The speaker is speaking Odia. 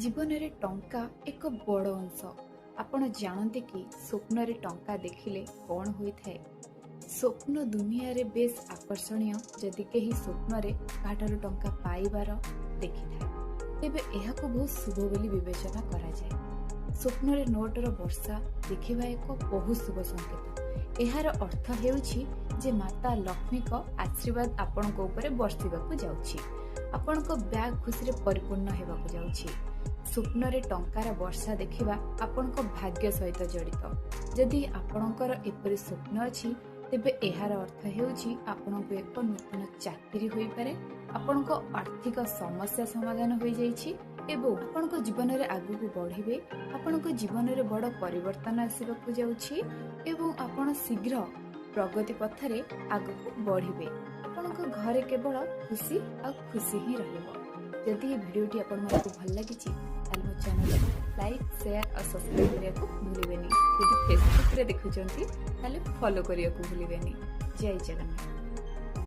ଜୀବନରେ ଟଙ୍କା ଏକ ବଡ଼ ଅଂଶ। ଆପଣ ଜାଣନ୍ତି କି, ସ୍ୱପ୍ନରେ ଟଙ୍କା ଦେଖିଲେ କ'ଣ ହୋଇଥାଏ? ସ୍ୱପ୍ନ ଦୁନିଆରେ ବେଶ ଆକର୍ଷଣୀୟ। ଯଦି କେହି ସ୍ୱପ୍ନରେ କାହାଠାରୁ ଟଙ୍କା ପାଇବାର ଦେଖିଥାଏ, ତେବେ ଏହାକୁ ବହୁତ ଶୁଭ ବୋଲି ବିବେଚନା କରାଯାଏ। ସ୍ୱପ୍ନରେ ନୋଟର ବର୍ଷା ଦେଖିବା ଏକ ବହୁତ ଶୁଭ ସଂକେତ। ଏହାର ଅର୍ଥ ହେଉଛି ଯେ ମାତା ଲକ୍ଷ୍ମୀଙ୍କ ଆଶୀର୍ବାଦ ଆପଣଙ୍କ ଉପରେ ବର୍ଷିବାକୁ ଯାଉଛି। ଆପଣଙ୍କ ବ୍ୟାଗ ଖୁସିରେ ପରିପୂର୍ଣ୍ଣ ହେବାକୁ ଯାଉଛି। ସ୍ୱପ୍ନରେ ଟଙ୍କାର ବର୍ଷା ଦେଖିବା ଆପଣଙ୍କ ଭାଗ୍ୟ ସହିତ ଜଡ଼ିତ। ଯଦି ଆପଣଙ୍କର ଏପରି ସ୍ୱପ୍ନ ଅଛି, ତେବେ ଏହାର ଅର୍ଥ ହେଉଛି ଆପଣଙ୍କୁ ଏକ ନୂତନ ଚାକିରି ହୋଇପାରେ, ଆପଣଙ୍କ ଆର୍ଥିକ ସମସ୍ୟା ସମାଧାନ ହୋଇଯାଇଛି ଏବଂ ଆପଣଙ୍କ ଜୀବନରେ ଆଗକୁ ବଢ଼ିବେ। ଆପଣଙ୍କ ଜୀବନରେ ବଡ଼ ପରିବର୍ତ୍ତନ ଆସିବାକୁ ଯାଉଛି ଏବଂ ଆପଣ ଶୀଘ୍ର ପ୍ରଗତି ପଥରେ ଆଗକୁ ବଢ଼ିବେ। ଆପଣଙ୍କ ଘରେ କେବଳ ଖୁସି ଆଉ ଖୁସି ହିଁ ରହିବ। ଯଦି ଏ ଭିଡ଼ିଓଟି ଆପଣମାନଙ୍କୁ ଭଲ ଲାଗିଛି, ତାହେଲେ ମୋ ଚ୍ୟାନେଲକୁ ଲାଇକ୍, ସେୟାର ଆଉ ସବସ୍କ୍ରାଇବ୍ କରିବାକୁ ଭୁଲିବେନି। ଯଦି ଫେସବୁକରେ ଦେଖୁଛନ୍ତି, ତାହେଲେ ଫଲୋ କରିବାକୁ ଭୁଲିବେନି। ଜୟ ଜଗନ୍ନାଥ।